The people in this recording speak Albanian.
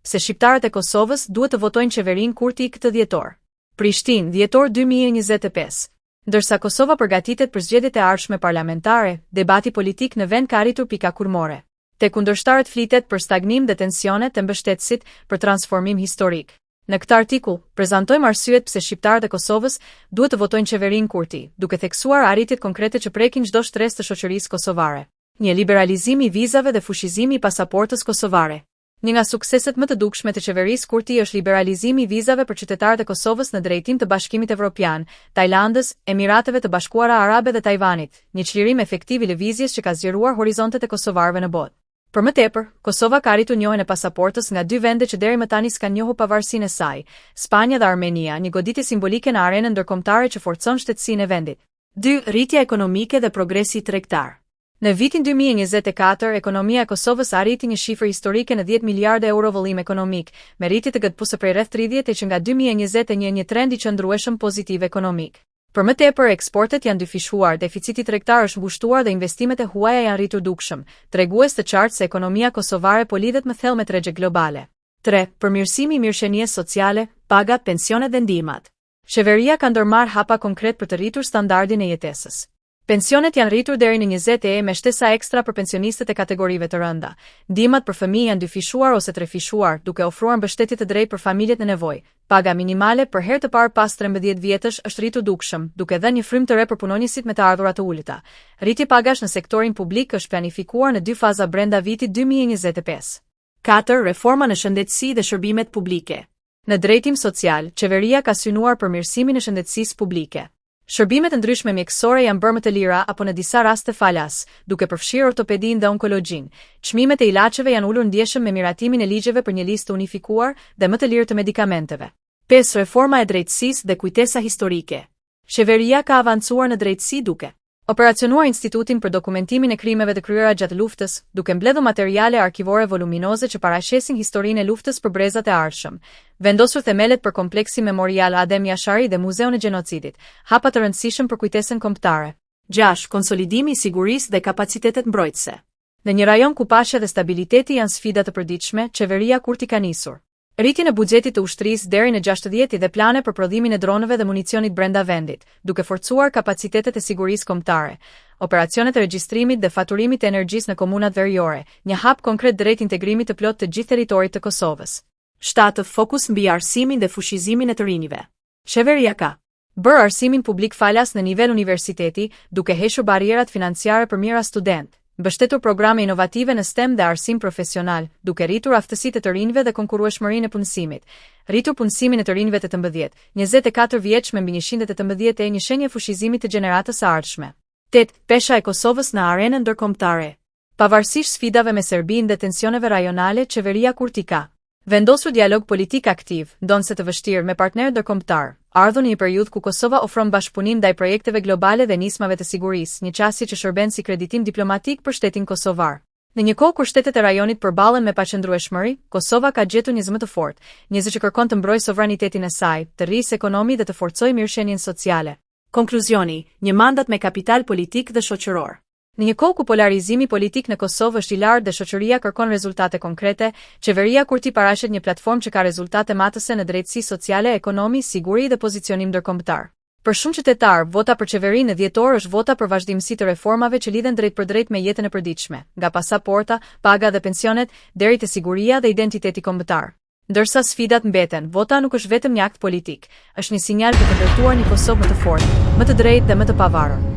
Pse shqiptarët e Kosovës duhet të votojnë qeverinë Kurti këtë dhjetor? Prishtinë, dhjetor 2025. Ndërsa Kosova përgatitet për zgjedhjet e ardhshme parlamentare, debati politik në vend ka arritur pika kulmore. Te kundërshtarët flitet për stagnim dhe tensione, te mbështetësit për transformim historik. Në këtë artikull, prezantojmë arsyet pse shqiptarët e Kosovës duhet të votojnë qeverinë Kurti, duke theksuar arritjet konkrete që prekin çdo shtresë të shoqërisë kosovare. Një liberalizimi i vizave dhe fuqizimi i pasaportës kosovare. Një nga sukseset më të dukshme të qeverisë Kurti është liberalizimi i vizave për qytetarët e Kosovës në drejtim të Bashkimit Evropian, Tajlandës, Emirateve të Bashkuara Arabe dhe Tajvanit, një çlirim efektiv i lëvizjes që ka zgjeruar horizontet e kosovarëve në botë. Për më tepër, Kosova ka arritur njohjen e pasaportës nga dy vende që deri më tani s'kanë njohur pavarësinë e saj, Spanja dhe Armenia, një goditje simbolike në arenën ndërkombëtare që forcon shtetësinë e vendit. 2. Rritja ekonomike dhe progresi tregtar. Në vitin 2024, ekonomia e Kosovës arriti një shifër historike në 10 miliardë euro vëllim ekonomik, me rritje të GDP-së prej rreth 30 e që nga 2021 një trend i qëndrueshëm pozitiv ekonomik. Për më tepër, eksportet janë dyfishuar, deficiti tregtar është ngushtuar dhe investimet e huaja janë rritur dukshëm, tregues të qartë se ekonomia kosovare po lidhet më thellë me tregje globale. 3. Përmirësimi i mirëqenies sociale, pagat, pensionet dhe ndihmat. Qeveria ka ndërmarrë hapa konkret për të rritur standardin e jetesës. Pensionet janë rritur deri në 20 e me shtesa ekstra për pensionistët e kategorive të rënda. Ndihmat për fëmijë janë dyfishuar ose trefishuar, duke ofruar mbështetje të drejtë për familjet në nevojë. Paga minimale për herë të parë pas 13 vjetësh është rritur dukshëm, duke dhënë një frymë të re për punonjësit me të ardhura të ulëta. Rritje pagash në sektorin publik është planifikuar në dy faza brenda vitit 2025. 4. Reforma në shëndetësi dhe shërbimet publike. Në drejtim social, qeveria ka synuar përmirësimin e shëndetësisë publike. Shërbimet e ndryshme mjekësore janë bërë më të lira apo në disa raste falas, duke përfshirë ortopedinë dhe onkologjinë. Çmimet e ilaçeve janë ulur ndjeshëm me miratimin e ligjeve për një listë të unifikuar dhe më të lirë të medikamenteve. 5. Reforma e drejtësisë dhe kujtesa historike. Qeveria ka avancuar në drejtësi duke operacionuar Institutin për dokumentimin e krimeve të kryera gjatë luftës, duke mbledhur materiale arkivore voluminoze që paraqesin historinë e luftës për brezat e ardhshëm, vendosur themelet për kompleksin memorial Adem Jashari dhe Muzeun e Gjenocidit, hapa të rëndësishëm për kujtesën kombëtare. 6. Konsolidimi i sigurisë dhe kapacitetet mbrojtëse. Në një rajon ku paqja dhe stabiliteti janë sfida të përditshme, qeveria Kurti ka nisur rritjen e buxhetit të ushtrisë deri në 60 dhe plane për prodhimin e dronëve dhe municionit brenda vendit, duke forcuar kapacitetet e sigurisë kombëtare, operacionet e regjistrimit dhe faturimit të energjisë në komunat veriore, një hap konkret drejt integrimit të plotë të gjithë territorit të Kosovës. 7. Fokus mbi arsimin dhe fuqizimin e të rinjve. Qeveria ka bërë arsimin publik falas në nivel universiteti, duke hequr barrierat financiare për mijëra studentë, mbështetur programe inovative në STEM dhe arsim profesional, duke rritur aftësitë e të rinjve dhe konkurrueshmërinë e punësimit, rritur punësimin e të rinjve 18, 24 vjeç me mbi 118 e një shenjë e fuqizimit të gjeneratës së ardhshme. 8. Pesha e Kosovës në arenën ndërkombëtare. Pavarësisht sfidave me Serbinë dhe tensioneve rajonale, qeveria Kurti ka vendosur dialog politik aktiv, ndonëse të vështirë, me partnerët ndërkombëtar, ardhur në një periudhë ku Kosova ofron bashkëpunim ndaj projekteve globale dhe nismave të sigurisë, një qasje që shërben si kreditim diplomatik për shtetin kosovar. Në një kohë kur shtetet e rajonit përballen me paqëndrueshmëri, Kosova ka gjetur një zë më të fortë, një zë që kërkon të mbrojë sovranitetin e saj, të rrisë ekonomi dhe të forcojë mirëqenien sociale. Konkluzioni, një mandat me kapital politik dhe shoqëror. Në një kohë ku polarizimi politik në Kosovë është i lartë dhe shoqëria kërkon rezultate konkrete, qeveria Kurti paraqet një platformë që ka rezultate matëse në drejtësi sociale, ekonomi, siguri dhe pozicionim ndërkombëtar. Për shumë qytetarë, vota për qeverinë në dhjetor është vota për vazhdimësi të reformave që lidhen drejtpërdrejt me jetën e përditshme, nga pasaporta, paga dhe pensionet, deri te siguria dhe identiteti kombëtar. Ndërsa sfidat mbeten, vota nuk është vetëm një akt politik, është një sinjal për të ndërtuar një Kosovë më të fortë, më të drejtë dhe më të pavarur.